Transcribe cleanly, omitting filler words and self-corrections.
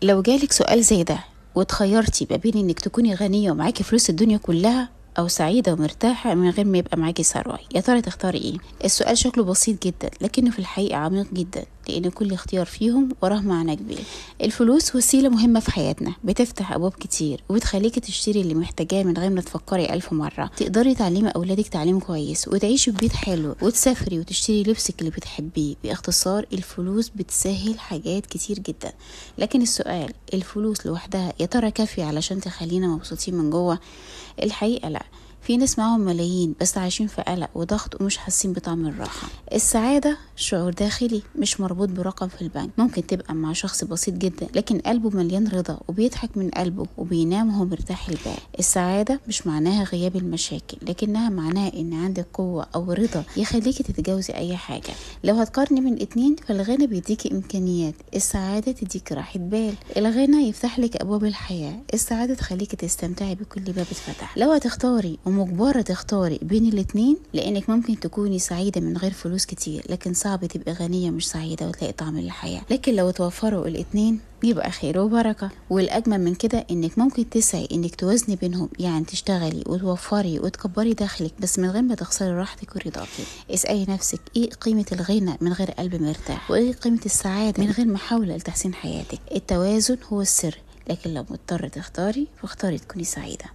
لو جالك سؤال زي ده وتخيرتي ما بين انك تكوني غنية ومعاكي فلوس الدنيا كلها او سعيدة ومرتاحة من غير ما يبقى معاكي ثروة، يا ترى تختاري ايه؟ السؤال شكله بسيط جدا لكنه في الحقيقة عميق جدا، لان كل اختيار فيهم وراه معنى كبير. الفلوس وسيلة مهمة في حياتنا، بتفتح ابواب كتير وبتخليكي تشتري اللي محتاجاه من غير ما تفكري 1000 مرة. تقدري تعلمي اولادك تعليم كويس وتعيشي في بيت حلو وتسافري وتشتري لبسك اللي بتحبيه. باختصار الفلوس بتسهل حاجات كتير جدا، لكن السؤال الفلوس لوحدها يا ترى كافية علشان تخلينا مبسوطين من جوه؟ الحقيقة لا. في ناس معاهم ملايين بس عايشين في قلق وضغط ومش حاسين بطعم الراحة. السعادة شعور داخلي مش مربوط برقم في البنك. ممكن تبقى مع شخص بسيط جدا لكن قلبه مليان رضا وبيضحك من قلبه وبينام وهو مرتاح البال. السعادة مش معناها غياب المشاكل، لكنها معناها ان عندك قوة او رضا يخليكي تتجاوزي اي حاجة. لو هتقارني من اتنين فالغنى بيديكي امكانيات، السعادة تديكي راحة بال. الغنى يفتح لك ابواب الحياة، السعادة تخليكي تستمتعي بكل باب اتفتح. لو هتختاري ومجبرة تختاري بين الاتنين، لانك ممكن تكوني سعيدة من غير فلوس كتير لكن صعب تبقي غنية مش سعيدة وتلاقي طعم للحياة. لكن لو توفروا الاتنين يبقى خير وبركة. والأجمل من كده انك ممكن تسعي انك توازني بينهم، يعني تشتغلي وتوفري وتكبري دخلك بس من غير ما تخسري راحتك ورضاكي. اسألي نفسك ايه قيمة الغنى من غير قلب مرتاح، وايه قيمة السعادة من غير محاولة لتحسين حياتك. التوازن هو السر، لكن لو مضطرة تختاري فاختاري تكوني سعيدة.